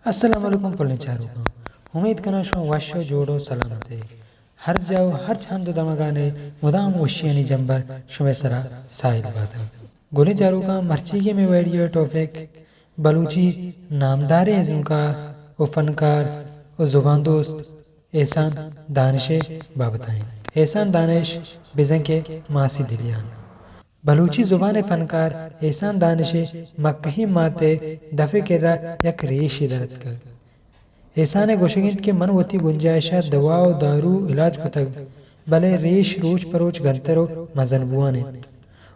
السلام علیکم پلیں چاروکاں، امیت کناں شما وش و جوڑ و سلامت ئے۔ ہر جاہ و ہر چند و دمگانے مدام وشیانی جمبر شمئے سرا ساہیل باتاں۔ گلیں چاروکاں، مرچیگیں مئے ویڈیو ٹاپک بلوچی نامداریں ازمکار و فنکار و زبان دوست احسان دانش ءِ بابت ءَ اِنت۔ احسان دانش بزاں کہ ماسی دلیان۔ بلوچی زبان ءِ فنکار احسان دانش ءِ مکہیں مات ءِ دپ ءِ کرا یک ریشے در اتکگ۔ احسان ءِ گوشگ اِنت کہ من وتی گنجائش ءَ دوا ءُ دارو علاج کتگ، بلے ریش روچ پہ روچ گنتر ءُ مزن بوان اِنت۔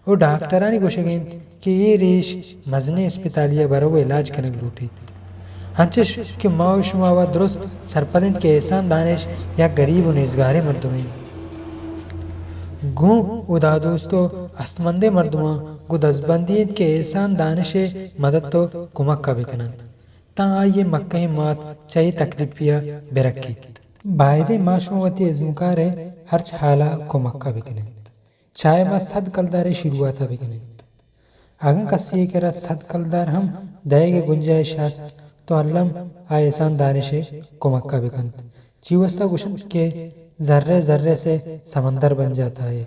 ءُ ڈاکٹرانی گوشگ اِنت کہ اے ریش مزنیں اسپتالے ءَ برگ ءُ علاج کنگ لوٹیت۔ انچش کہ ما ءُ شما وت درست سرپد اِنت کہ احسان دانش یک گریب ءُ نیزگاریں مردمے اِنت۔ گوں ہدا دوست ءُ ہستمندیں مردماں گوں دزبندی اِنت کہ احسان دانش ءِ مدت ءُ کمک ءَ بہ کن اَنت، تاں آئی ءِ مکہیں مات چہ اے تکلیپی ءَ بہ رکیت۔ بائدیں ما شما وتی ازمکار ءِ ہرچ ہال ءَ کمک ءَ بہ کن اَنت۔ چاہے ما سد کلدار ءِ شروعات ءَ بہ کن اَنت۔ اگاں کسے ءِ کرا سد کلدار ہم دئیگ ءِ گنجائش است، تو الم آ احسان دانش ءِ کمک ءَ بہ کنت۔ چی واستا گوش اَنت کہ ذرہ ذرہ سے سمندر بن جاتا ہے۔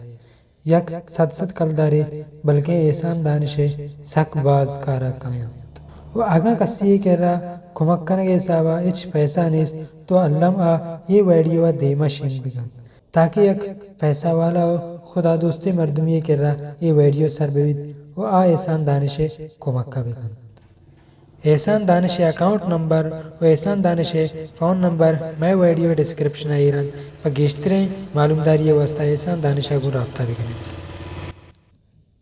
یک سد سد کلدارے، بلکیں احسان دانش ءِ سک باز کار ءَ کاینت۔ ءُ اگاں کسے ءِ کرا کمک کنگ ءِ حساب ءَ ہچ پیسہ نیست، تو الم آ اے ویڈیو ءَ دیم ءَ شنگ بہ کنت، تاکہ یک پیسہ والا ءُ خدا دوستیں مردمے ءِ کرا اے ویڈیو سر بہ بیت ءُ آ احسان دانش ءِ کمک ءَ بہ کنت۔ احسان دانش ءِ اکاؤنٹ نمبر ءُ احسان دانش ءِ فون نمبر مئے ویڈیو ءِ ڈسکرپشن ءَ ایر اَنت۔ پہ گیشتریں معلومداری ءِ واستہ احسان دانش ءَ گوں رابطہ بہ کن اِت۔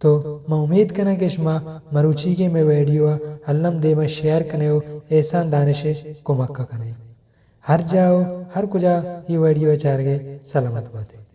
تو من امیت کناں کہ شما مروچیگیں مئے ویڈیو ءَ الم دیم ءَ شیئر کن ئے ءُ احسان دانش ءِ کمک ءَ کن ئے۔ ہر جاہ ءُ ہر کجا اے ویڈیو ءَ چارگ ءَ سلامت بات ئے۔